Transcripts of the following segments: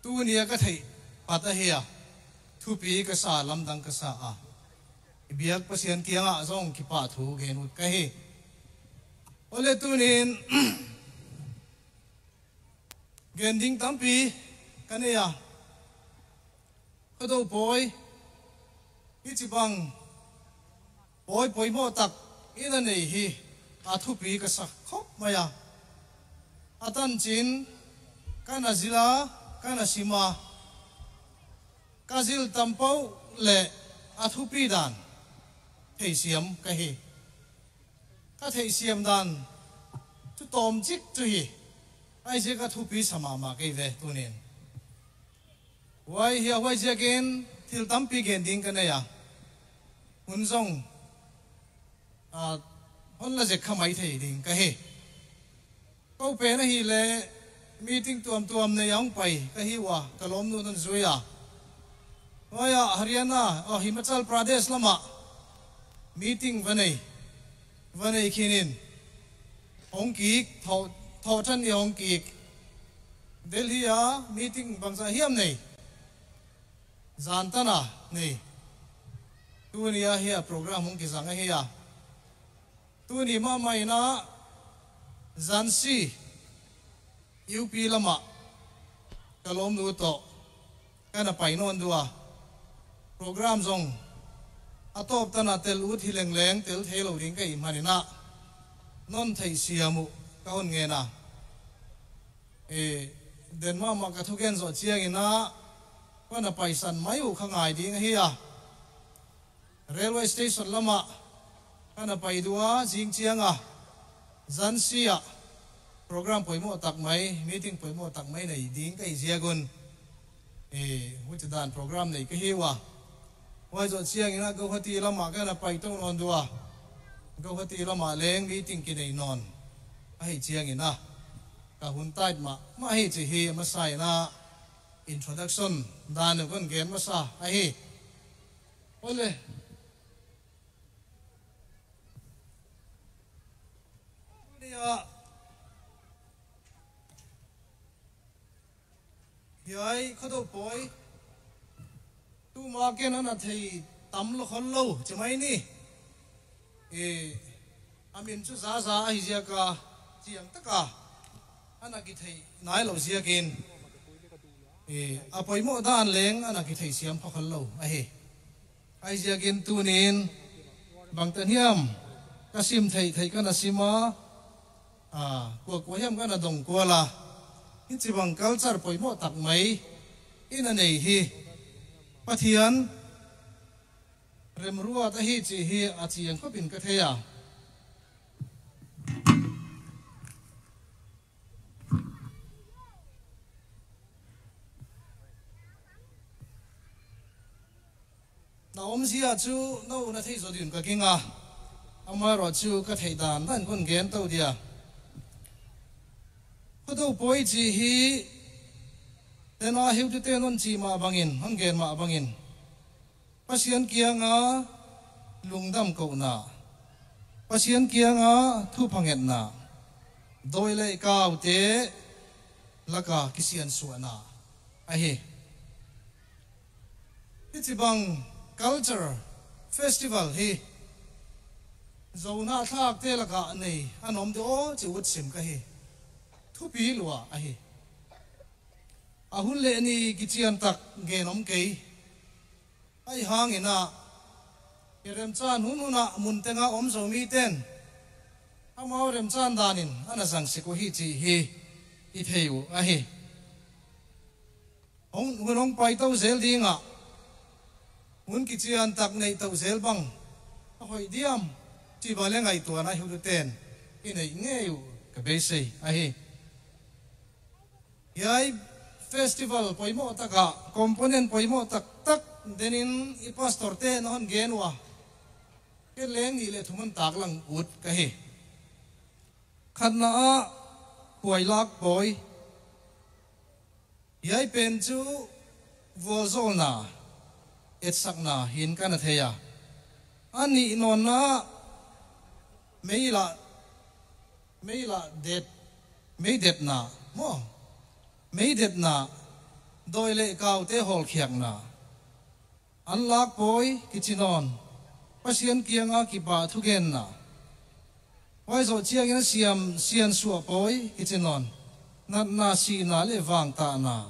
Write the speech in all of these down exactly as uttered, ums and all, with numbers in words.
Tuni a ka theih pat ahi a, thupi ka sa, lamdang ka sa a, i biak Pasian kiangah zong kipahthu gen ut ka hi. Awle tunin gen ding tampi ka nei a, Khuado pawi, hih ci bang pawi poimawh tak i na nei hi a thupi ka sa khop mai a. A tancin ka na zil a, ka na sim a, ka zil tampoh le a thupi dan theisiam ka hi. Ka theihsiam dan thu tawm cik cu hi. Ahi zia ka thupi sa mahmah kei ve tunin. Huai hi a, huai ziakin thil tampi gen ding ka nei a, hun zong a hon la zek kha mai thei ding ka hi. Ko pen ahih leh meeting tuamtuam nei a hong pai ka hi uh a, ka lawmnu in hon zui a. Huai ah Haryana, oh, Himachal Pradesh lamah meeting va nei, va nei khinin hong kik, thawh, thawh ṭhan ni hong kik. Delhi ah meeting bangzah hiam nei, zan tan a nei. Tuni ah hi a program hong kizang ahi a. Tuni mahmah in ah Jhansi, U P lamah ka lawmnu tawh ka na pai nawn dua. Program zong a tawp tan a tel ut hi lengleng tel thei lo ding ka hih manin ah, non theihsiam uh ka hon ngen a. Eh, den mahmah ka thugen zawh ciangin ah, ka na paisan mai uh kha ngai ding ahi a. Railway station lamah ka na pai dua, zing ciang a Jhansi ah program poimawh tak mai, meeting poimawh tak mai nei ding ka hih ziak un, eh, huci dan program nei ka hi uh a. Huai zawh ciangin ah Guwahati lamah ka na pai to nawn dua. Guwahati lamah leng meeting kinei nawn ahih ciangin ah, ka hun tight mahmah hi ci hi. A masa in ah introduction dan uh ka hon gen masa ahi. Awle. Tuni ah hiai Khuado pawi, tuma ken a na thei tam lo khol lo ci mai ni. Eh, a min cu Zaza ahi ziaka ciang taka a na kithei nai lo ziakin, eh, a poimawh dan leng a na kithei siam pha khol lo ahi. Ahi ziakin tunin bangtan hiam ka sim theih theih ka na sim a, a, kuakua hiam ka na dong kual a, hih ci bang culture poimawh tak mai i na nei hi. Pathian remruat ahi cih hi a ciang khopin ka thei a. Na omzia cu no na thei zaw ding ka ging a, amah ruah cu ka theih dan dan ka hon gen to dia. Khuado pawi cih hi tena hiutute non cih mah bangin, hon gen mah bangin, Pasian kianga lungdam kohna, Pasian kianga thupha ngetna, dawi le kaute laka kisiansuahna ahi. Hih ci bang culture festival hi Zo hnahthlakte lakah nei a na om deuh aw ci ut sim ka hi. Thupi lua ahi. A hun le ni kician tak gen om kei. Ahi hangin ah i remcang hunhun ah mun tengah om Zomite in amau remcang danin a na zangsik uh hi cih hi i thei uh ahi. Hong, hun hong pai to zel dingah hun kician tak neih to zel bang a hoih diam cih bang le ngaihtuahna hiutute in i neih ngei uh ka beisei ahi. Hiai festival poimawh takah component poimawh taktak denin i pastorte na hon gen uh a, ken leng nih le thum hon taklang ut ka hi. Khatna ah huailak pawi. Hiai pen cu vualzawlna, etsakna hi in ka na thei a. A nih nawnna ah meilah, meilah det, meidetna maw? Meidetna, Dawi le kaute hawlkhiakna. An lak pawi kici nawn, Pasian kianga kipah thugenna. Huai zawh ciangin a siam siansuah pawi kici nawn, natna, sihna le vangtahna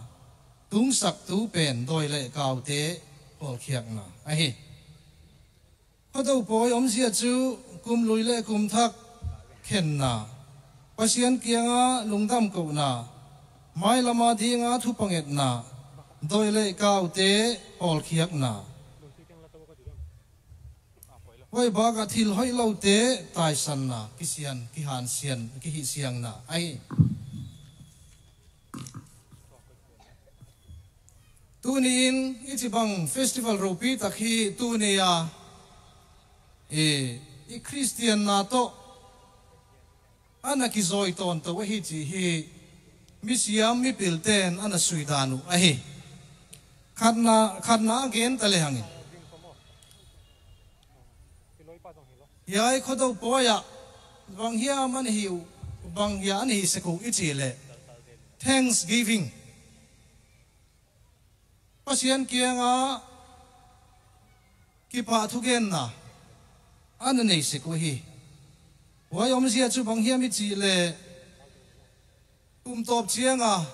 tungsaktu pen dawi le kaute hawlkhiakna ahi. Khuado pawi omzia cu kum lui le kum thak khenna, Pasian kianga lungdam kohna, mailama dinga thupha ngetna, dawi le kaute hawlkhiakna. Huai bakah thil hoih lote taisanna, kisian, kihansian, kihihsiangna ahi. Tuni-in i ci bang festival ropi tak hi. Tuni a i, i Khristianna tawh a na kizawi tawnto ahi cih hi misiam mipilten a na suidan uh ahi. Khatna, khatna a gen ta le hangin, hiai Khuado pawi ah bang hiam a na hih uh, bang hiam a na hih sek uh i cih leh, thanksgiving, Pasian kianga kipah thugenna a na nei sek uh hi. Huai omzia cu bang hiam i cih leh, kum tawp cianga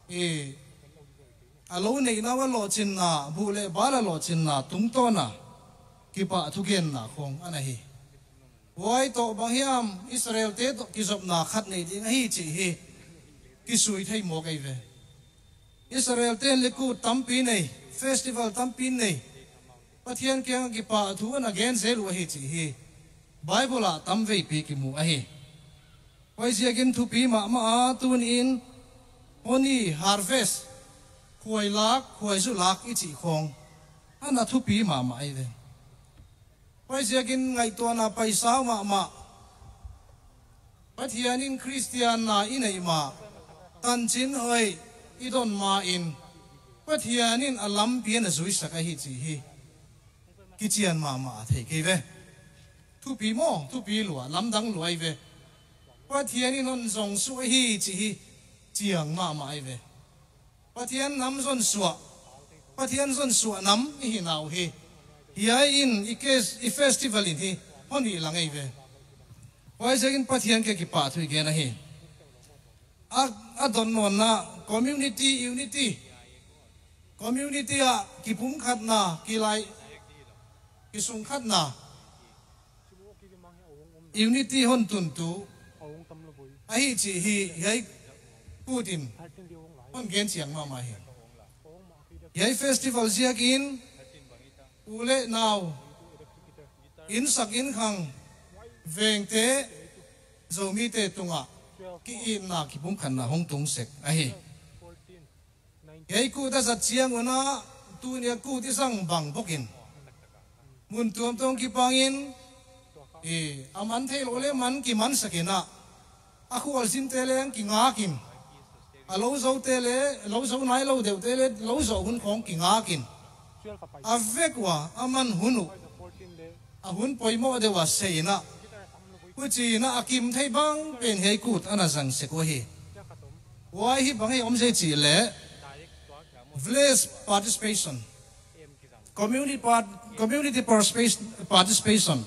i, a lo neihna uh a lawhcinna, buh le bal a lawhcinna tungtawna kipah thugenna khong a na hi. Huai tawh bang hiam Israelte tawh kizopna khat nei ding ahi cih hi kisui thei mawk ahi ve. Israelte in likut tampi nei, festival tampi nei, Pathian kiang kipah thu a na gen zel uh ahi cih hi Bible ah tamveipi kimu ahi. Huaiziakin thupi mahmah a, tuni-in honi harvest, khuailak, khuaizu lak i cih khawng a na thupi mahmah ahi ve. Huaiziakin ngaihtuahna paisau mahmah. Pathian in Khristianna i neih mah, tancin hoih i don ma-in Pathian in a lampi a na zuisak ahi cih hi kician mahmah a thei kei ve. Thupi maw? Thupi lua, lamdang lua ahi ve. Pathian in hon zong suh ahi cih hi ciang mahmah ahi ve. Pathian nam zon suah, Pathian zon suah nam i hihna uh hi. Hiai in i kes, i festival in hi hon hih lang ahi ve. Huaiziakin Pathian kiang kipah thu i gen ahi. A, a dot nawnna, community unity, community ah kipumkhatna, kilai, kisungkhatna, unity hon tuntu ahi cih hi hiai kut in hon gen ciang mahmah hi. Hiai festival ziakin u le nau, innsak innkhang, vengte, Zomite tungah ki-itna, kipumkhatna hong tung sek ahi. Hiai kut a zat ciang un ah, tuni a kut i zang bang bawkin mun tuamtuam kipangin, i, a man theih loh le man kimansak in ah, a khualzinte le ang kingak in, a lo zote le lo zo nai lo deuhte le lo zawh hun khawng kingak in, a vek uh a, a man hun uh, a hun poimawh deuh a sei in ah, huci in ah a kim thei bang pen hiai kut a na zang sek uh hi. Huai hi bang hi om zei cih leh, village participation, community part, community participation, participation.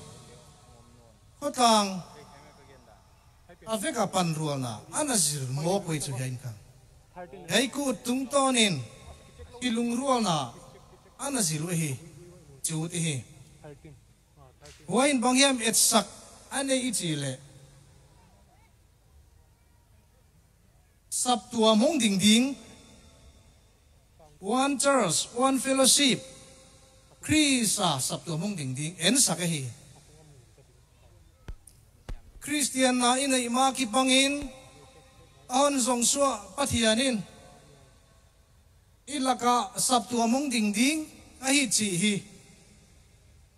Khotang a vek a panrualna a na zil mawk uh hi cu hiai in kha. Hiai kut tungtawnin kilungrualna a na zil uh hi, ci uh hi. Huai in bang hiam etsak a nei i cih leh, saptuam hong ding ding, one church, one fellowship, Khrist a saptuam hong ding ding ensak ahi. Khristianna i neih ma kipangin a hon zong suah Pathian in i lakah saptuam hong ding ding ahi cih hi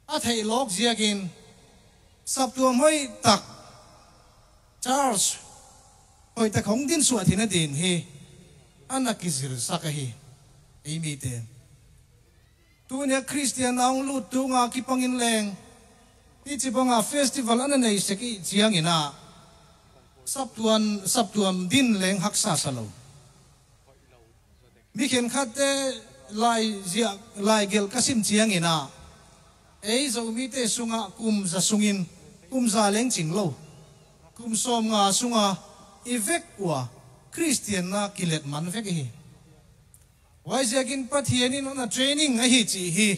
a theih lawk ziakin, saptuam hoih tak, church hoih tak hong din suah theihna ding hi a na kizilsak ahi. Ei mite, tuni a Khristian a hong lut tunga kipangin leng, i ci banga festival a na nei sek i ciangin ah, saptuam, saptuam din leng haksa sa lo. Mi khenkhatte lai ziah, lai gelh ka sim ciangin ah, ei Zomite sungah kum za sungin, kum za leng cing lo, kum sawmnga sunga i vek uh a Khristianna kilet man vek hi. Huaiziakin Pathian in hong a training ahi cih hi.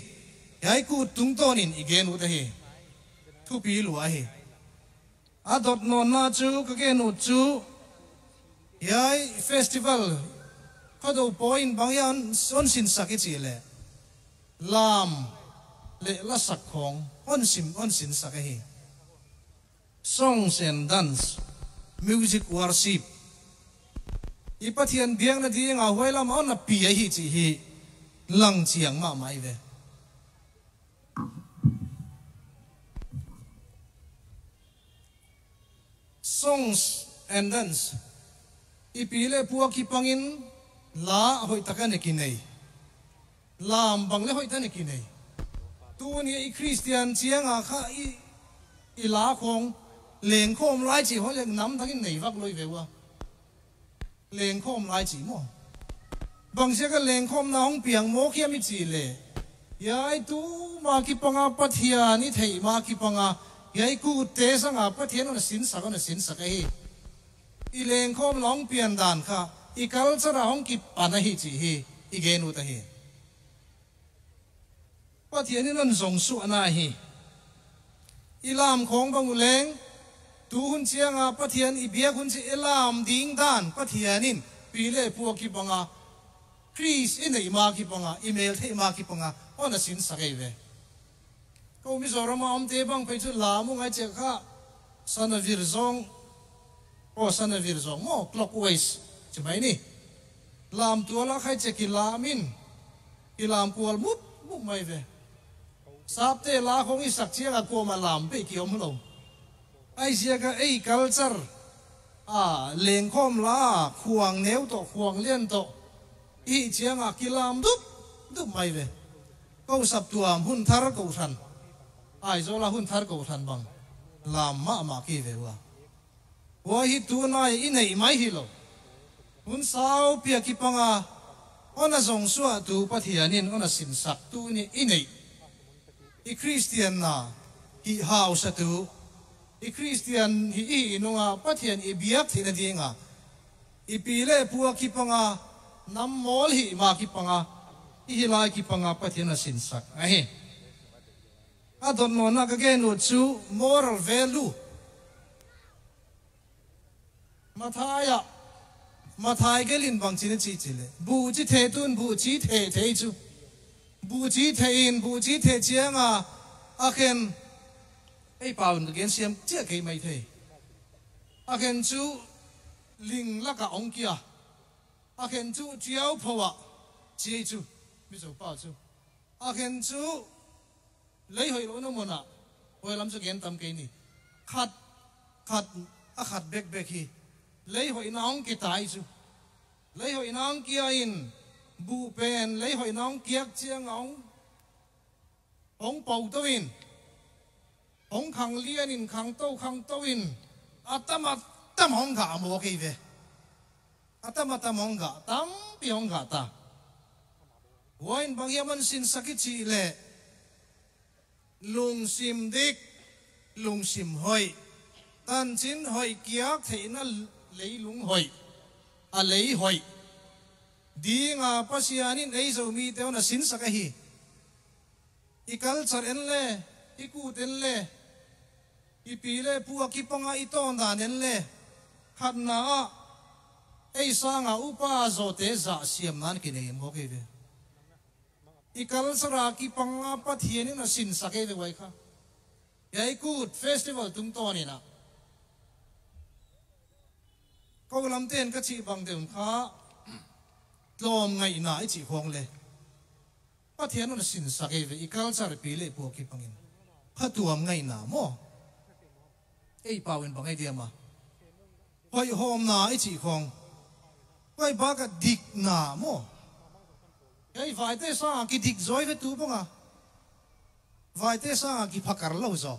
Hiai kut tungtawnin i gen ut ahi. Thupi lua ahi. A dot nawnna cu ka gen ut cu, hiai festival khuado pawi in bang hiam hon sinsak i cih leh, lam le lasak khawng hon sim, hon sinsak ahi. Songs and dance, music worship. I Pathian biakna dinga huai lamah hon a pi ahi cih hi. Lang ciang mahmah hi ve. Songs and dance. I pi le pu a kipangin la hoihtak a ne kinei. Lam bang le hoihtak a ne kinei. Tuni i Khristian cianga kha i, i la khawng lengkhawm lai cih hoih leng namtakin nei vak lo hi ve ua. Lengkhawm lai cih maw? Bangziak a lengkhawmna hong piang mawk hiam i cih leh, hiai tuma kipanga Pathian i theih ma kipanga, hiai kutte sanga Pathian hon a sinsak, hon a sinsak ahi. I lengkhawmna hong pian dan kha i culture ah hong kipan ahi cih hi. I gen ut ahi. Pathian in hon zong suahna hi. I lam khawng bang uh leng, tu hun cianga Pathian i biak hun ciang i lam ding dan Pathian in pi le pu a kipanga, Khrist i neih ma kipanga, i mel theih ma kipanga hon a sinsak ahi ve. Ko Mizoram a omte bang pei cu lam uh ngai ciah kha, sana vir zong, aw, sana vir zong maw, clockwise ci mai ni. Lam tual a khai ciah kilam in, kilam kual mup mup mai ve. Sapte la khawng i sak cianga kuamah lam pei kiom lo. Ahi ziaka ei culture a lengkhawm la, khuang neu tawh, khuang lian tawh i hih cianga kilam dup dup mai ve. Ko saptuam hun thar ko hran, Aizawl a hun thar ko hran bang lam mahmah ki ve ua. Huai hi tunai i neih mai hi lo. Hun saupi a kipanga hon a zong suahtu Pathian in hon a sinsak tuni i neih, i Khristianna hih hausatu, i Khristian hih i hih nunga Pathian i biak theihna dinga i pi le pu a kipanga, nam mawl hih ma kipanga, i hih lai kipanga Pathian a sinsak ahi. A dot nawnna ka gen uh cu moral value. Matthai ah, Matthai gelin bangci na cih cih leh, buhci theh tun buhci theh thei cu. Buhci theh in, buhci theh cianga a khen, ei pau in ka gen siam ciah kei mai thei. A khen cu ling lakah hong kia. A khen cu ciau pho ah ci ei cu, Mizo pau cu. A khen cu lei hoih lohna munah, huai lam cu gen tam kei ni. Khat, khat, a khat bekbek hi. Lei hoihna hong kitai cu. Lei hoihna hong kia in, buh pen lei hoihna hong kiak cianga hong, hong po to in, hong khang lian in, khang to, khang to in, a tam a tam hong gah a maw kei ve. A tam a tam hong gah, tampi hong gah ta. Huai in bang hiam hon sinsak i cih leh, lungsim dik, lungsim hoih, tancin hoih, kiak theihna leilung hoih, a lei hoih dinga Pasian in ei Zomite hon a sinsak ahi. I culture en le, i kut en le, i pi le pu a kipanga i tawndan en le, khatna ah ei sanga upa zawte zahsiamna na kinei maw kei ve. I culture a kipanga Pathian in a sinsak ei ve huai kha. Hiai kut festival tungtawn in ah, ko lamten ka cih bang deuh kha, tlawm ngaihna i cih khawng le Pathian hon a sinsak ei ve, i culture pi le pu a kipangin. Kha tuam ngaihna maw? Ei pau in bang ei diam a? Hoihhawmna i cih khawng. Huai bakah dikna maw? Ei vaite sanga kidik zaw ei ve tu banga. Vaite sanga kiphakar lo zaw.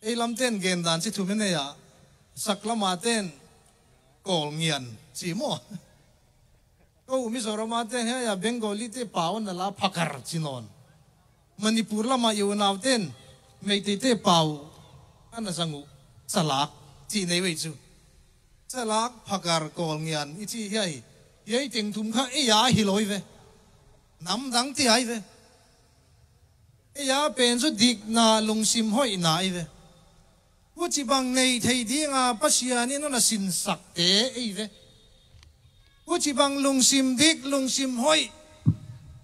Ei lamten gendan ci thum in ei ah, saklama ten kawlngian ci maw? Mizoram a te hiai a Bengali te pau na la phakar ci nawn. Manipur lama i unauten Meitei te pau ana zang uh, calak ci nei vei cu. Calak, phakar, kawlngian i ci hiai, hiai teng thum kha ei a hi lo hi ve. Namdang ti ai ve. Ei a pen cu dikna, lungsim hoihna ai ve. Huci bang nei thei dinga Pasian in hon a sinsakte ei ve. Huci bang lungsim dik, lungsim hoih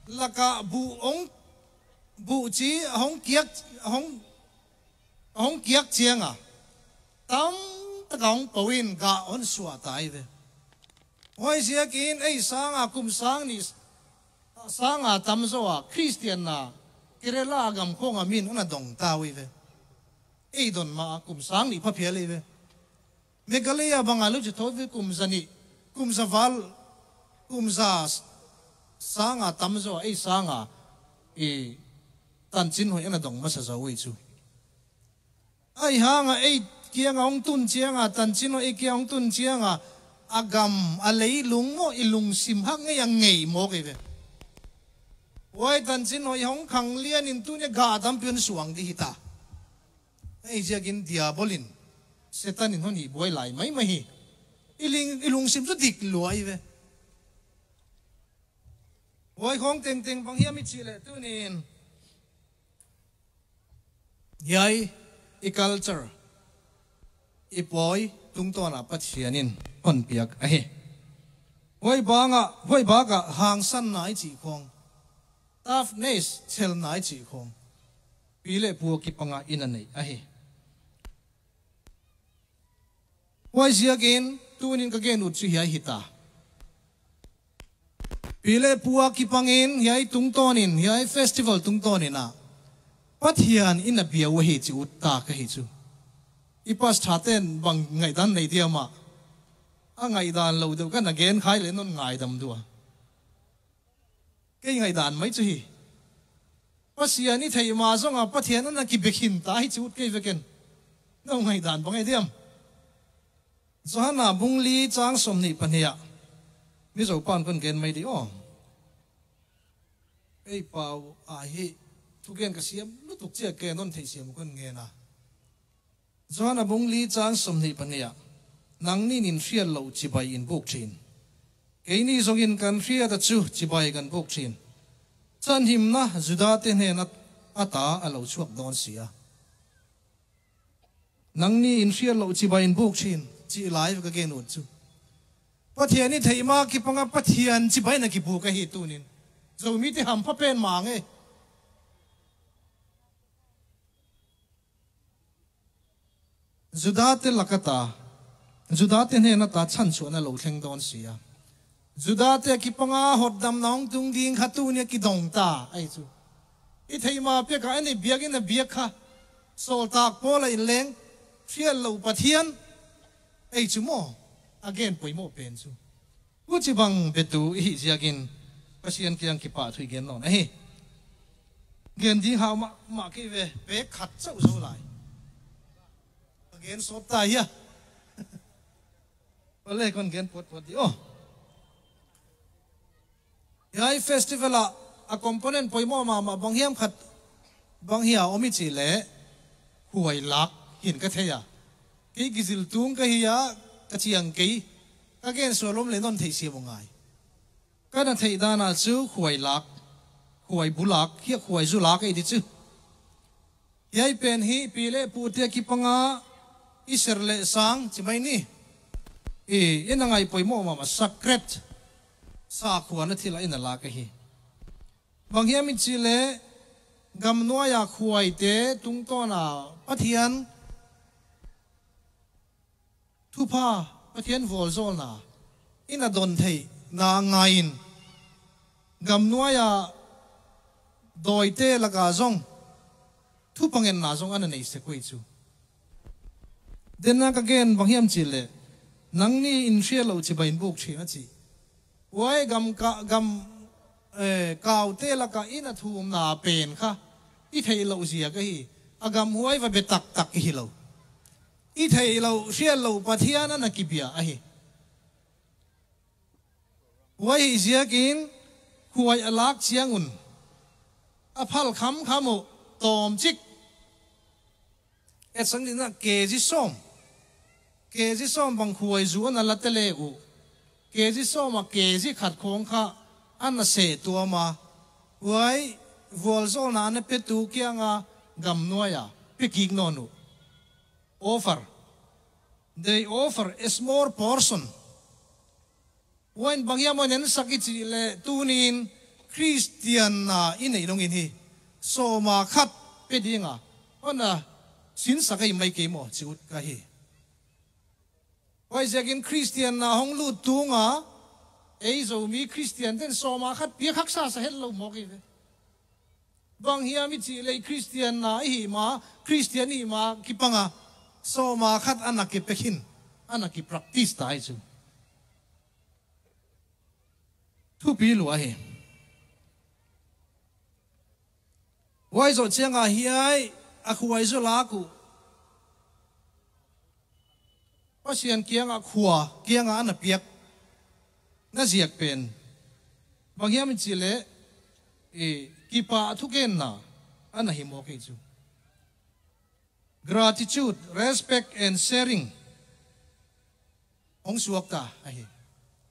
lakah buh hong, buh ci hong kiak, hong, hong kiak cianga tamtaka hong po in gah hon suahta ai ve. Huaiziakin ei sanga kum sang nih sanga tamzaw a Khristian na Kerala a gam khawng a min ana dongta uh hi ve. Ei don ma a kum sang nih phaphial hi ve. Meghalaya banga luci tho ve, kum za nih, kum za val, kum za sanga tamzaw a ei sanga i tancin hoih ana dong masa zo uh hi cu. Ahi hanga ei kianga hong tun cianga, tancin hoih ei kianga hong tun cianga a gam, a leilung maw i lungsim hak ngei a ngei mawk hi ve. Huai tancin hoih hong khang lianin tuni a gah tampi hon suang di hita. Ahi ziakin diabol in, Satan in hon hih buai lai maimai hi. I ling, i lungsim cu dik lua hi ve. Huai khawng tengteng bang hiam i cih leh tunin hiai i culture, i pawi tungtawna Pathian in hon piak ahi. Huai bangah, huai bakah hangsanna i cih khawng, toughness, chelna i cih khawng, pi le pu a kipanga i na neih ahi. Huaiziakin tunin ka gen ut cu hiai hita. Pi le pu a kipangin hiai tungtawnin, hiai festival tungtawnin ah Pathian in a bia uh ahi ci ut ta ka hi cu. I pastor ten bang ngaihdan nei diam ah, a ngaihdan lo deuh ka na gen khai le non ngaidam dua. Kei ngaihdan mai cu hi. Pasian i theih ma zongah Pathian ana kibia khin ta hi ci ut kei veken. No ngaihdan bang ei diam? Johan a bung li cang sawmnih pahnih ah, Mizo pan kon gen mai di aw. Ei pau a hi thugen ka siam lutuk cia ken non theih siam kon gen a. Johan a bung li cang sawmnih pahnih ah, nangni in hriat loh cibai in buk ṭhin. Keini zongin kan hriat a cu cibai kan buk ṭhin. Chanhimna Judah te hnen a, a ta a lo chuak dawn si a. Nangni in hriat loh cibai in buk ṭhin, cih lai ka gen ut cu. Pathian i theih ma kipanga Pathian cibai na kibuk ahi tunin. Zomite hampha pen mang e. Judah te lak a ta, Judah te hnen a ta chanchuahna lo thleng dawn si a. Judah te a kipanga hotdamna hong tung ding kha tuni a kidong ta ahi cu. I theih ma piakah a nei biakinn a biak kha, sawltak Paul a in leng hriat loh Pathian ahi cu maw? A gen poimawh pen cu. Huci bang biatu i hih ziakin Pasian kiang kipahthu i gen nawn ahi. Gen ding hau mahmah kei ve, pek khat cauh zo lai. Ka gen sawt ta hia? Pale kon gen puatpuat di aw. Hiai festival ah a component poimawh mahmah bang hiam khat, bang hia om i cih leh khuai lak hin ka thei a. Kei kizil tung ka hi a, ka ciang kei, ka gen sual om le non theih siam uh ngai. Ka na theih dan ah cu khuai lak, khuai bu lak, hiah khuai zu lak ei di cu. Hiai pen hi pi le pu te a kipanga i ser leh sang ci mai ni. I, i na ngaih poimawh mahmah sacred, sakhua na thil ah i na lak ahi. Bang hiam i cih leh gamnuai a khuaite tungtawn a Pathian thupha, Pathian vualzawlna i na don theihna ngai-in gamnuai a dawite lakah zong thupha ngetna zong a na nei sek uh hi cu. Denna ka gen bang hiam cih leh, nangni in hriat loh cibai in buk ṭhin a ci. Huai gam ka, gam, eh, kaute lakah i na thumna pen kha i theih loh ziak ahi. A gamhuai va bia taktak i hi lo. I theih loh, hriat loh Pathian a na kibia ahi. Huai hi ziakin khuai a lak ciangun a phal khamkham uh tawmcik, etsak ni in ah, kezi sawm, kezi sawm bang khuai zu a na la tele uh, kezi sawm ah kezi khat khawng kha a na seh tuam a, huai vualzawlna a na petu kianga gamnuai a pia kik nawn uh. Offer. They offer a small portion. Huai in bang hiam a na ensak i cih leh, tuni in Khristianna i neih dongin hi sawma khat pia dinga hong na sinsak ahi mai kei maw, ci ut ka hi. Huai ziakin Khristianna hong lut tunga ei Zomi Khristian ten sawma khat piak haksa sa het lo mawk hi ve. Bang hiam i cih leh Khristianna i hih ma, Khristian i hih ma kipanga sawma khat a na kipia khin, a na kipractice ta hi cu. Thupi lua hi. Huai zawh cianga hiai a khuai zu lak uh Pasian kiangah, khua kiangah a na piak na ziak pen bang hiam i cih leh, i, kipah thugenna a na hi mawk hi cu. Gratitude, respect and sharing hong suakta ahi.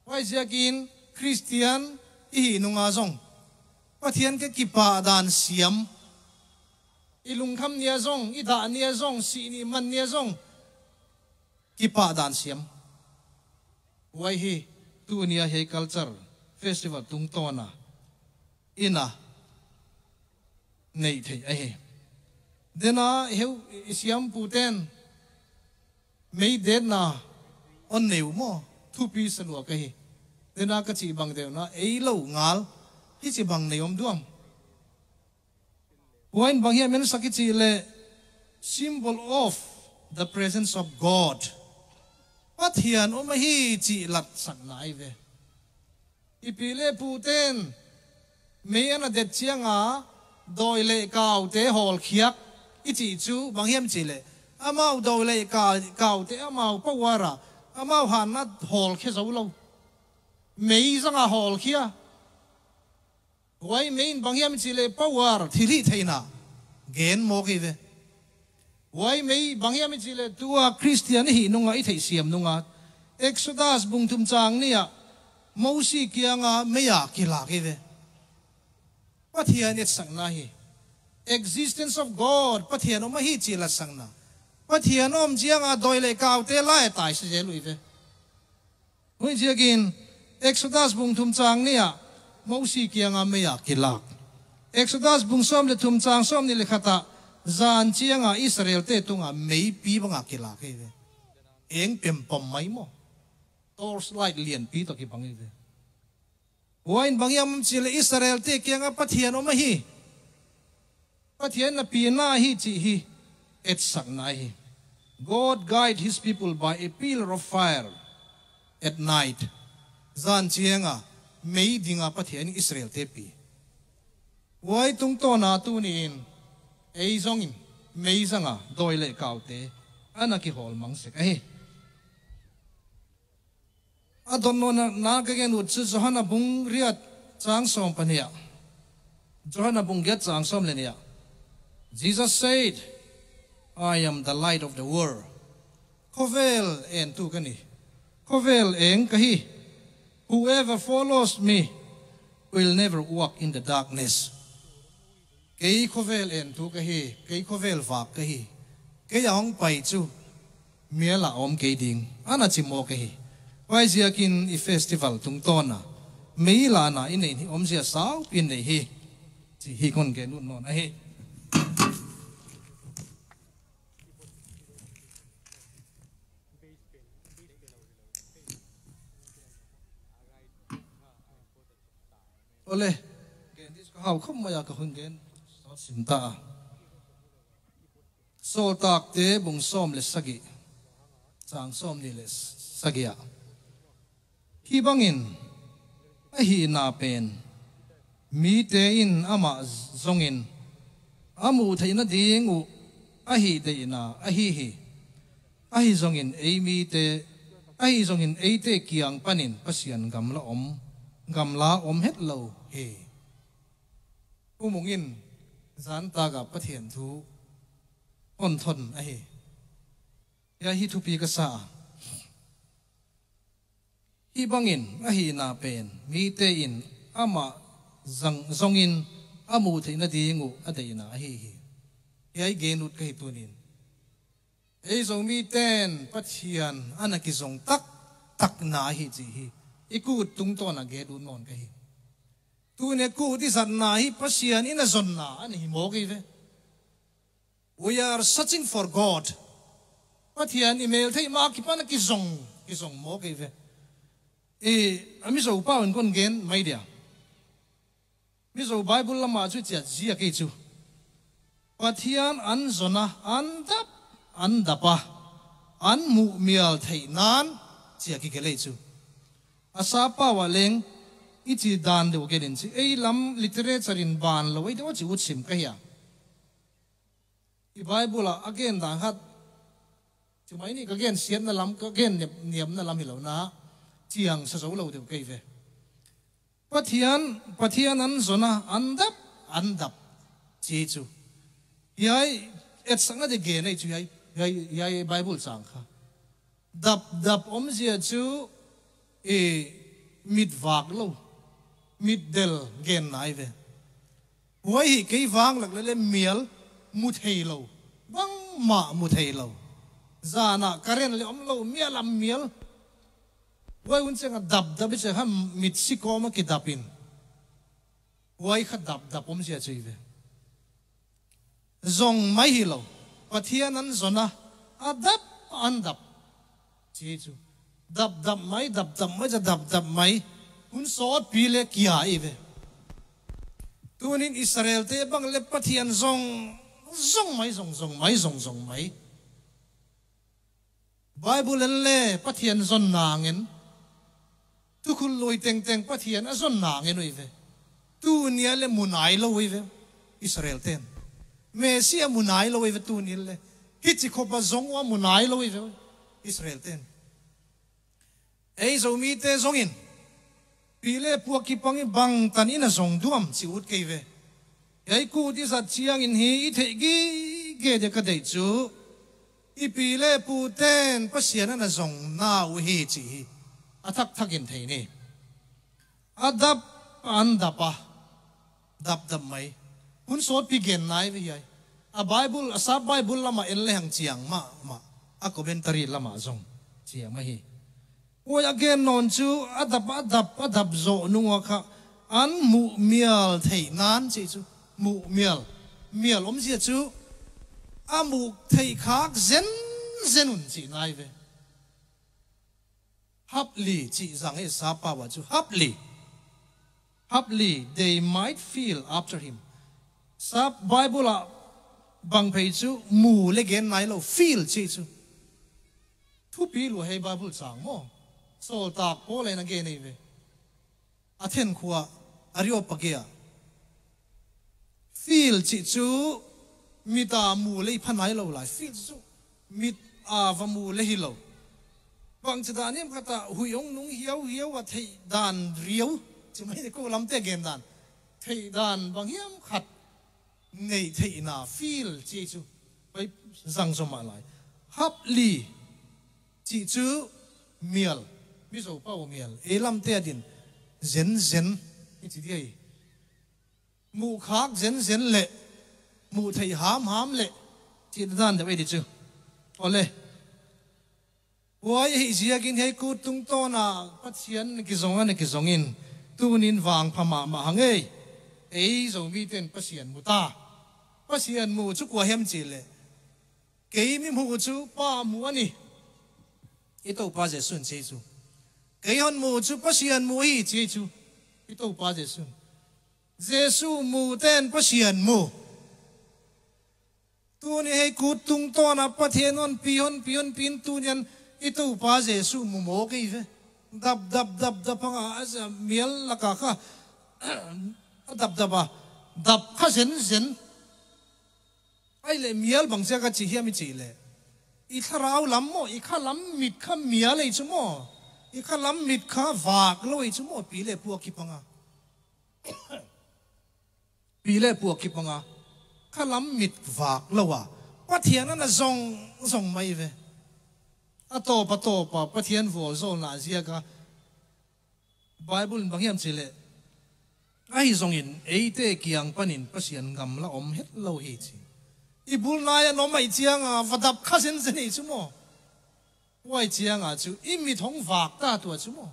Huai ziakin Khristian i hih nunga zong Pathian ke kipah dan siam, i lungkham nia zong, i dah nia zong, sih nih man nia zong kipah dan siam. Huai hi tunia hiai culture festival tungtawna i na neih theih ahi. Dena heu i siampu ten mei detna hong nei uh maw, thupi sa lua ka hi. Dena ka cih bang deuhna ei lo ngal hici bang nei om duam. Huai in bang hiam ensak i cih leh, symbol of the presence of God. Pathian om ahi cih latsakna ahi ve. I pi le pu ten mei a na det cianga dawi le kaute hawlkhiak i cih cu bang hiam cih leh, amau dawi le ka-, kaute amau power a amau hanna hawlkhia zo lo. Mei zanga hawlkhia. Huai mei in bang hiam i cih leh power, thilhihtheihna gen mawk hi ve. Huai mei bang hiam i cih leh tua Khristian i hih nunga, i theihsiam nunga, Exodus bung thum cang nih ah Mosi kianga mei a kilak hi ve. Pathian etsakna hi. Existence of God, Pathian om ahi cih latsakna. Pathian om cianga dawi le kaute lai a taisa zel uh hi ve. Huai ziakin Exodus bung thum cang nih ah Mosi kianga mei a kilak. Exodus bung sawm le thum cang sawm nih le khat ah zan cianga Israelte tunga meipi banga kilak hi ve. Eng pempom mai maw? Torchlight lianpi tawh kibang hi ve. Huai in bang hiam cih leh Israelte kianga Pathian om ahi, Pathian na pina ahi cih hi etsakna hi. God guide his people by a pillar of fire at night. Zan cianga mei dinga Pathian Israelte pi. Huai tungtawna tuni in ei zongin mei zanga dawi le kaute a na kihawl mang sek ahi. A dot nawnna ka gen ut cu Johan a bung riat cang sawm pahnih ah, Johan a bung giat cang sawm le nih ah, Jesus said, "I am the light of the world." Khawvel entu ka hi. Khawvel eng ka hi. "Whoever follows me will never walk in the darkness." Kei khawvel entu ka hi, kei khawvel vak ka hi. Kei a hong pai cu mial ah a om kei ding, a na ci mawk ahi. Huai ziakin i festival tungtawna mei lahna i neih hi omzia saupi in neih hi, cih hi kon gen ut nawn ahi. Ole, gen dih ka hau khop mai a ka hun gen sawt sim ta a. Sawltakte bung sawm le sagih, cang sawm nih le sagih ah, hih bangin a hihna pen mite in amah zongin a muh theih nading uh a hih deihna ahi hi. Ahi zongin ei mite, ahi zongin eite kiang panin Pasian gamla om gamla om het lo hi. U Mung in zan takah Pathian thu hon thon ahi. Hia hi thupi ka sa a. Hih bangin ahihna pen mite in amah zang zongin a muh theih nading uh a deihna ahi hi. Hiai gen ut ka hi tunin. Ei Zomite'n Pathian a na kizong taktakna ahi cih hi i kut tungtawn a gen ut nawn ka hi. Tuni a kut i zatna hi Pasian i na zonna a na hi mawk hi ve. We are searching for God. Pathian i mel theih ma kipan a kizong, kizong mawk hi ve. I, a Mizo pau in kon gen mai dia. Mizo Bible lamah chu ciat zia kei chu. Pathian an zon a, an dap, an dap a, an muh mial theih nan, cia kigelh ei chu. A sa pau ah leng i ci dan deuh gen in ci, ei lam literature in ban lo ei deuh a ci ut sim ka hi a. I Bible ah a gen dan khat, ci mai ni, ka gen siatna lam, ka gen niam, niamna lam hi lo na, ciang sa zo lo deuh kei ve. Pathian, Pathian an zon a, an dap, an dap, ci chu. Hiai, etsakna deuh gen ei chu hiai, hiai, hiai Bible sang kha. Dapdap omzia chu, i, mit vak lo, mit del gen nai ve. Huai hi kei vang lak lele mial mu thei lo, bangmah mu thei lo. Zan ah current le om lo, mial a mial. Huai hun ciang a dapdap i ciang kha mit si kawm a kidap in. Huai kha dapdap omzia chu hi ve. Zong mai hi lo. Pathian an zon a, a dap, an dap, ci chu. Dapdap mai, dapdap mai, za dapdap mai. Hun sawtpi le kia hi ve. Tunin Israelte bang le Pathian zong, zong mai, zong, zong mai, zong, zong mai. Bible en le Pathian zon nang en. Thukhun lui tengteng Pathian a zon nang en uh hi ve. Tuni a le mu nai lo uh hi ve. Israelte'n Messiah mu nai lo uh hi ve tuni le. Hichi khop a zong uh a mu nai lo uh hi ve. Israelte'n. Ei Zomite zongin pi le pu a kipang i bangtan i na zong duam ci ut kei ve. Hiai kut i zat ciangin hi i theih gige deuh ka deih chu, i pi le pute'n Pasian a na zong na uh hi ci hi. A thakthak in thei ni. A dap, an dap a. Dapdap mai. Hun sawtpi gen nai ve hiai. A Bible, a sap Bible lamah en le hang ciang mahmah. A commentary lamah zong ciang mah hi. Huai a gen nawn chu, a dap, a dap, a dap zawh nung ua kha, an muh mial theih nan ci chu, muh mial, mial omzia chu, a muh theih khak zenzen un ci nai ve. Hapli ci zang hi sap pau ah chu, hapli. Hapli, they might feel after him. Sap Bible ah bang phei chu, mu le gen nai lo, feel ci chu. Thupi lua hei Bible sang maw. Sawltak Paul in a gen ei ve. Athen khua, Areopagia. Feel ci chu mit a mu le i pha nai lo lai. Feel ci chu mit a va mu le hi lo. Bangci dan hiam khat a huih hong nung hiauhiau a theih dan riau. Ci mai ni ko lamte gen dan. Theih dan bang hiam khat neih theihna feel ci ei chu. Pai zang zaw mah lai. Hapli ci chu mial, Mizo pau mial. Ei lamte a din zenzen i ci di ei. Muh khak zenzen le muh theih hamham le ci dan deuh ei di chu. Aw le. Huai ahih ziakin hiai kut tungtawn a Pathian na kizong a na kizong in tunin vangpha mahmah hang ei. Ei Zomite'n Pasian mu ta. Pasian mu chu kua hiam cih leh, kei mi mu chu Pa mu a ni. I Toupa Jesu'n ci ei chu. Kei hon mu chu Pasian mu hi ci ei chu. I Toupa Jesu'n. Jesu mute'n Pasian mu. Tuni hei kut tungtawn a Pathian hon pi, hon pi, hon pi in tuni in i Toupa Jesu mu mawk ei ve. Dap, dap, dap, dap hang a, a mial lak a kha a dap, dap a, dap kha zenzen. Ahi leh mial bangziak a ci hiam i cih leh, i thlarau lam maw, i kha lam mit kha mial ei chu maw. I khalam mit kha vak lo hi cu maw, pi le pu a kipanga. Pi le pu a kipanga khalam mit vak lo a Pathian a na zong zong mai ve. A tawp a tawp a Pathian vualzawlna ziaka Bible in bang hiam cihleh, ahi zongin eite kiang panin Pasian gamla om het lo hi ci. I bulnai a na om aih cianga va dap kha zenzen hi cu maw? Huai cianga cu i mit hong vak ta tua cu maw?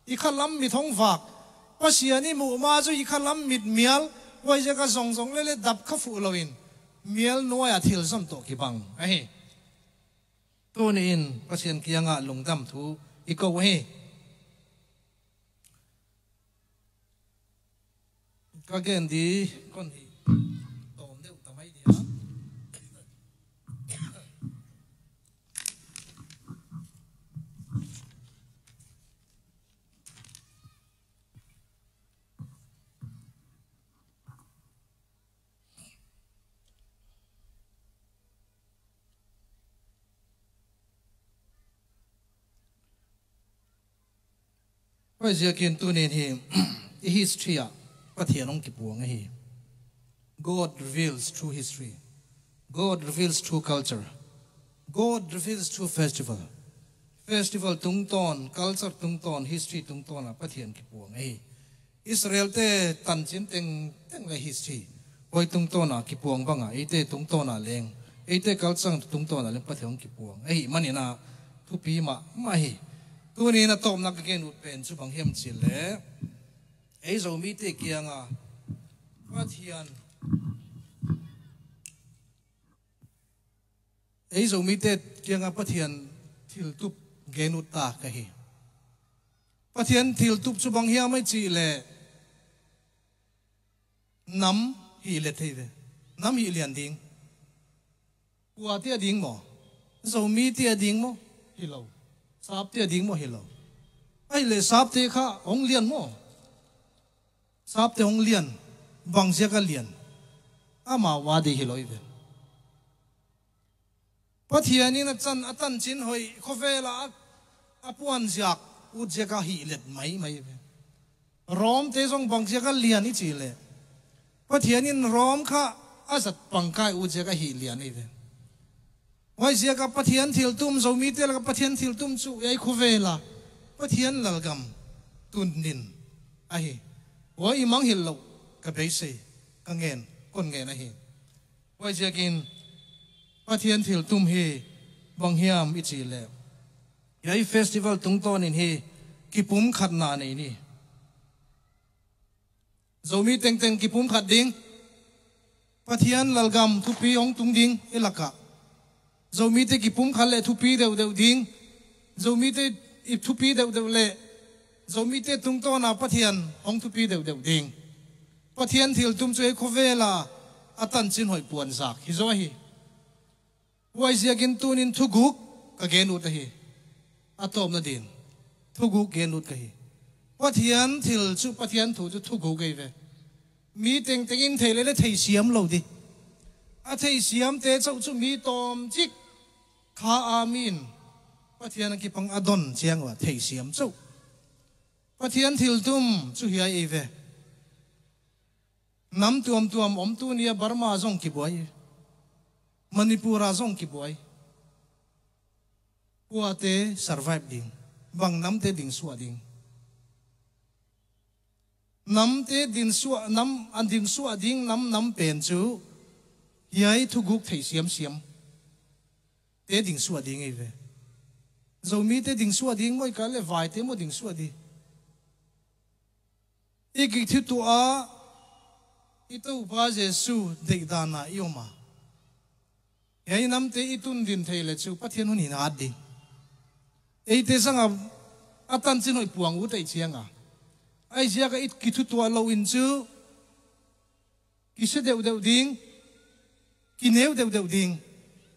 I khalam mit hong vak. Pasian i muh ma cu i khalam mit mial. Huai ziaka zongzong lele dap kha fuh loin mial nuai-a thil zon tawh kibang ahi. Tuni in Pasian kiangah lungdam thu i ko ahi. Ka gen di kon hi tawm deuh ta mai dia. Huaiziakin tunin hi i history ah Pathian hong kipuang ahi. God reveals through history. God reveals through culture. God reveals through festival. Festival tungtawn, culture tungtawn, history tungtawn ah Pathian kipuang ahi. Israel te tancin tengteng le history huai tungtawn ah kipuang banga eite tungtawn ah leng, eite culture tungtawn ah leng Pathian hong kipuang ahi manin ah thupi mahmah hi. Tunin a tawpna ka gen ut pen cu bang hiam cihleh, ei Zomite kianga Pathian, ei Zomite kianga Pathian thiltup gen ut ta ka hi. Pathian thiltup cu bang hiam aih cihleh, nam hih let hi ve. Nam hih lian ding. Kuate a ding maw? Zomite a ding maw? Hi lo. Sapte a ding maw? Hi lo. Ahihleh sapte kha hong lian maw? Sapte hong lian. Bang ziaka lian? Amau a ding hi lo hi ve. Pathian in a can, a tancin hoih khuavela a, a puanziak ut ziaka hih let maimai ve. Rom te zong bang ziaka lian i cih leh, Pathian in Rom kha a zat pangkai ut ziaka hih lian hi ve. Huai ziaka Pathian thiltum, Zomite laka Pathian thiltum cu ei khuavela Pathian lalgam tun din ahi. Huai i mangngilh loh ka beisei, ka ngen, kon ngen ahi. Huaiziakin Pathian thiltum hi bang hiam i cih leh, hiai festival tungtawnin hi kipumkhatna nei ni. Zomi tengteng kipumkhat ding, Pathian lalgam thupi hong tung ding i lakah. Zomite kipumkhat leh thupi deuhdeuh ding. Zomite i thupi deuhdeuh leh Zomite tungtawna Pathian hong thupi deuhdeuh ding. Pathian thiltum cu ei khuavela a tancin hoih puanzak hi zaw hi. Huaiziakin tunin thuguk ka gen ut ahi. A tawpna din thuguk gen ut ka hi. Pathian thil cu, Pathian thu cu thuguk ei ve. Mi tengteng in thei lele theisiam lo di. A theisiamte cauh cu mi tawmcik kha a min Pathian a kipang a don ciang uh a theisiam cauh. Pathian thiltum cu hiai ei ve. Nam tuamtuam om, tuni a Burma zong kibuai, Manipur ah zong kibuai. Kuate survive ding? Bang namte dingsuah ding? Namte dingsuah, nam, an dingsuah ding nam, nam pen cu hiai thuguk thei siamsiam te dingsuah ding ei ve. Zomite dingsuah ding maw, i kal le vaite maw dingsuah ding? I kithutuah ah i Topa Jesu deihdan ah i om a, hiai namte i tun din thei le cu Pathian hun hin a at ding. Eite zangah a tancin hoih puang ut ei cianga, ahi ziaka i kithutuah loin cu kisia deuhdeuh ding, kineu deuhdeuh ding,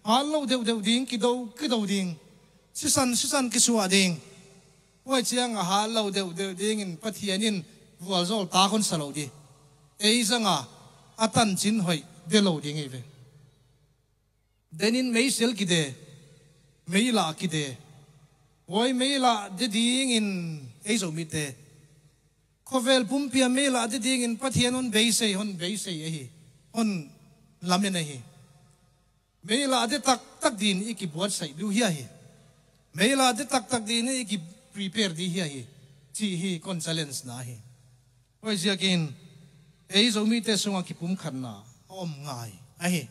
hat lo deuhdeuh ding, kido kido ding, sisan sisan kisuah ding. Huai cianga hat lo deuhdeuh dingin Pathian in vualzawl tak hon sa lo di. Ei zanga a tancin hoih de lo ding ei ve. Denin meisel kide, meilah kide, Huai mei lah de dingin ei Zomite, khovel pumpi a mei lah de dingin Pathian hon beisei, hon beisei ahi, hon lamen ahi. Mei lah de taktak dingin i kibuatsaih duh hi a hi. Mei lah de taktak dingin i kiprepare ding hi a hi, ci hi kon challenge na hi. Huaiziakin ei Zomite sungah kipumkhatna a om ngai ahi.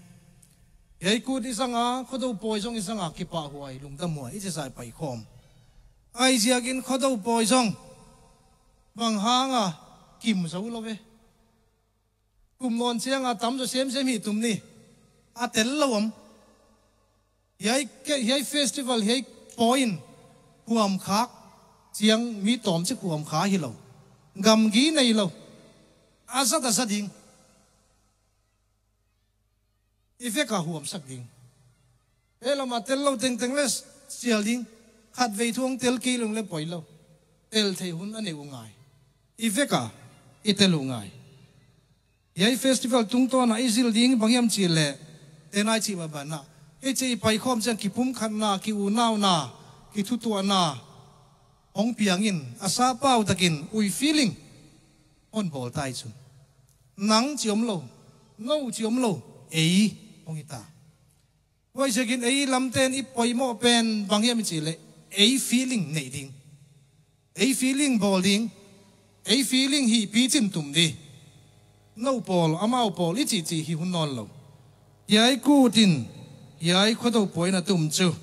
Hiai kut i zanga, Khuado pawi zong i zanga, kipahhuai, lungdamhuai i ci zah i paikhawm. Huaiziakin Khuado pawi zong bang hanga kim zo lo ve. Kum nawn cianga tam zaw semsem hi tum ni. A tel lo om. Hiai ke, hiai festival, hiai pawi in huamkhak ciang mi tawmcik huamkha hi lo. Gamgi nei lo. A zat a za ding. I vek a huamsak ding. Ei lama tel lo tengteng le sial ding. Khatvei thu hong tel kei lo le poi lo. Tel thei hun a nei uh ngai. I vek a i tel uh ngai. Hiai festival tungtawna i zil ding bang hiam cih leh, tena i cih banah, hichi i paikhawm ciang kipumkhatna, ki-unauna, kithutuahna hong piangin, a sapau takin, we feeling hon bawl ta hi cu. Nang ci om lo, no ci om lo, ei hong hi ta. Huaiziakin ei lamten i poimawh pen bang hiam i cih leh, ei feeling neih ding, ei feeling bawl ding, ei feeling hih picin tum ding. No pawl, amau pawl i cihcih hi hun nawn lo. Hiai kut in, hiai Khuado pawi in a tum cu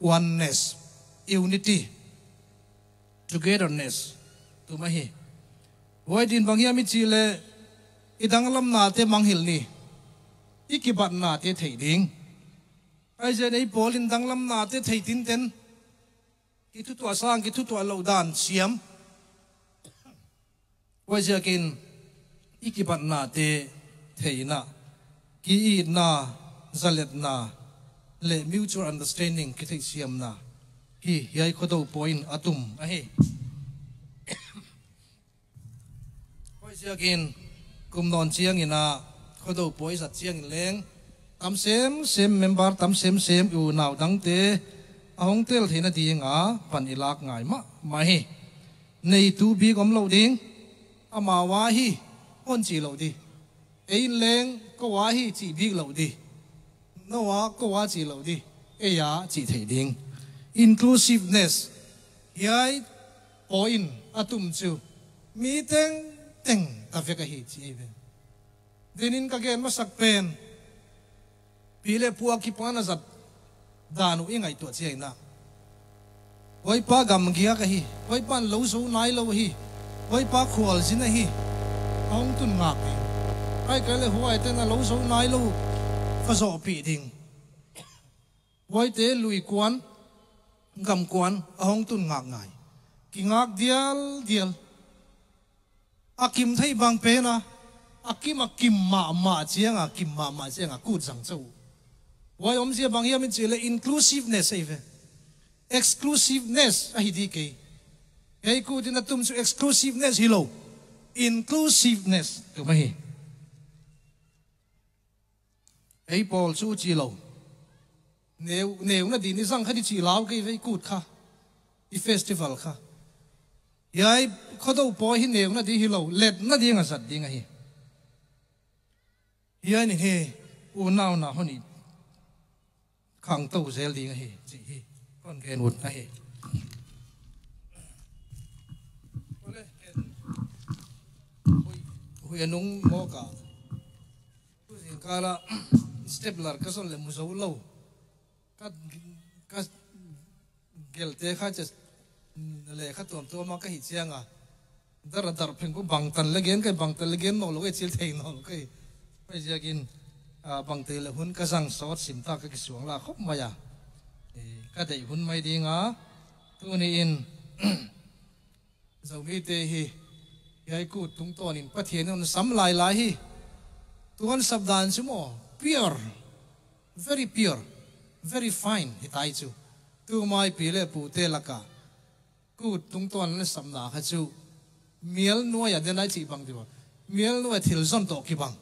oneness, unity, togetherness tum ahi. Huai din bang hiam i cih leh, i danglamnate mangngilh ni, i kibatnate theih ding. Huaiziakin ei pawl in danglamnate thei tinten, kithutuah sang, kithutuah loh dan siam. Huaiziakin i kibatnate theihna, ki-itna, zaletna le mutual understanding, kitheihsiamna hi hiai Khuado pawi in a tum ahi. Huaiziakin kum nawn ciangin a Khuado pawi zat ciangin leng tam semsem, member tam semsem, i unau dangte a hong tel theihna dinga pan i lak ngai mahmah hi. Neitu bik om lo ding, amau a hi hon cih lo ding. Ei in leng ko a hi cih bik lo ding. No a ko a cih lo ding, ei a cih theih ding. Inclusiveness, hiai pawi in a tum cu mi tengteng ka vek ahi ci ei ve. Dinin ka gen masak pen, pi le pu a kipan a zat dan uh i ngaihtuah ciangin ah, huaipa gamgiak ahi, huaipa in lo zo nai lo ahi, huaipa khualzin ahi, a hong tun ngak ding. Ahih kei leh huaite in a lo zo nai lo va zawhpih ding. Huaite luikuan, gamkuan a hong tun ngak ngai. Kingak dialdial. A kim thei bang pen a, a kim a kim mahmah cianga, kim mahmah cianga kut zang co uh. Huai omzia bang hiam i cih leh inclusiveness ahi ve. Exclusiveness ahi ding kei. Hiai kut in a tum cu exclusiveness hi lo, inclusiveness tum ahi. Ei pawl cu ci lo. Neu, neuna ding i zang kha ding cih lau kei ve, i kut kha, i festival kha. Hiai Khuado pawi hi neuna ding hi lo, letna ding a zat ding ahi. Hiai nih hi unauna hon i khangto zel ding ahi cih hi kon gen ut ahi. Hui, hui a nung mawk a, tu zingkal ah step lar ka zon leh mu zo lo. Ka, ka gelte kha cia, lekha tuamtuam a ka hih cianga, dar a darh pheng peuh bangtan le gen kei, bangtan le gen nawn lo kei, cil thei nawn lo kei. Huaiziakin, ah, bangtan le hun ka zang sawt sim ta, ka kisuang la khop mai a. Eh, ka deih hun mai dinga, tuni in, Zomite hi, hiai kut tungtawnin Pathian in hon sam lailai hi. Tua hon sap dan cu maw, pure, very pure, very fine hi ta hi cu. Tumai pi le pute laka kut tungtawn hon sapna kha cu mial nuai a den a i cih bang dih maw, mial nuai a thil zon tawh kibang.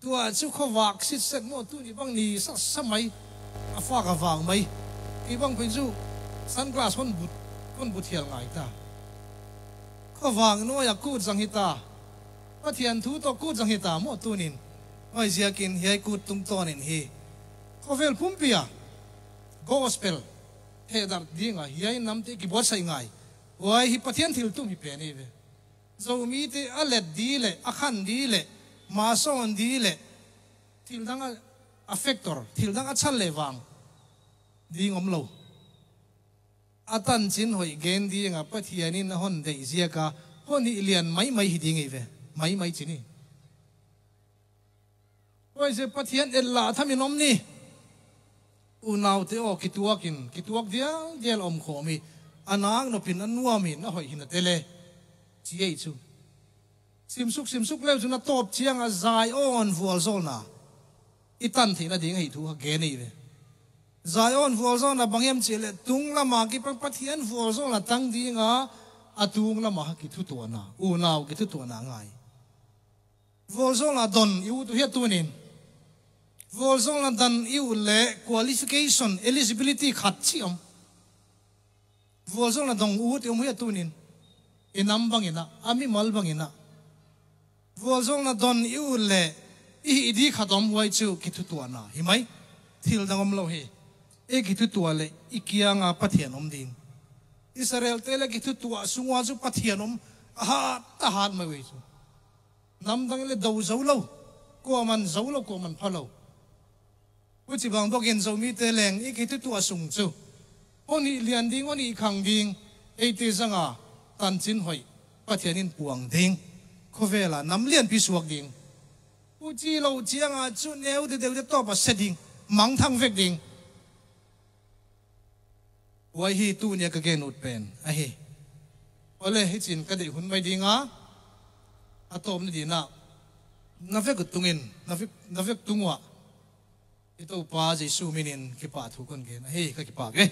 Tua cu khuavak sitset maw, tuni bang ni sa sa mai, a fak a vak mai. Kei bang pen cu Sunglass hon but, hon but hial ngai ta. Khuavak nuai-ah kut zang hi ta. Pathian thu tawh kut zang hi ta maw tunin. Huaiziakin hiai kut tungtawnin hi khuavel pumpi ah gospel hehdarh dingah hiai namte kibuatsaih ngai. Huai hi Pathian thiltum hi pen hi ve. Zomite a let di leh, a khan di leh, masawn di leh, thildang a, a factor, thildang a chan leh vang ding om lo. A tanchin hoih gen dingah Pathian in a hon deih ziaka hon hih lian maimai hi ding hi ve. Maimai cin hi. Huaiziak Pathian et lah thamin om ni. Unaute aw, kituakin, kituak dialdial om khawm hi. A nak nopin a nuamin a hoih hi na teh le, ci ei chu. Simsuk simsuk leu cun a tawp ciangah Zion vualzawlna i tan theihna ding ahi thu kha gen ei ve. Zion vualzawlna bang hiam cih leh tung lamah kipan Pathian vualzawlna tang dingah a tung lamah kithutuahna, unau kithutuahna ngai. Vualzawlna don i ut uh hiam tunin. Vualzawlna don i ut leh qualification, eligibility khat ci om. Vualzawlna don ut i om uh hiam tunin. I nam bangin ah, a mimal bangin ah. Vualzawlna don i ut leh i hih di khat om, huai chu kithutuahna hi mai. Thildang om lo hi. I kithutuah leh i kiangah Pathian om ding. Israelte leh kithutuah sungah chu Pathian om a hat, a hat mai uh hi chu. Namdang in leh do zo lo, kuaman zo lo, kuaman pha lo. Huchibang bawkin Zomite leng i kithutuah sung chu hon hih lian ding, hon hih khang ding, eite zanga tanchin hoih Pathian in puang ding, khuavela nam lianpi suak ding. Huchi lo ciangah chu neu deuhdeuhte tawpah se ding, mangthang vek ding. Huai hi tuni-a ka gen ut pen ahi. Awle, hicin ka deih hun mai dinga, a tawpna dinah na vek uh tungin, na vek, na vek tung uah i Topa Jesu minin kipahthu kon gen ahi, ka kipak e.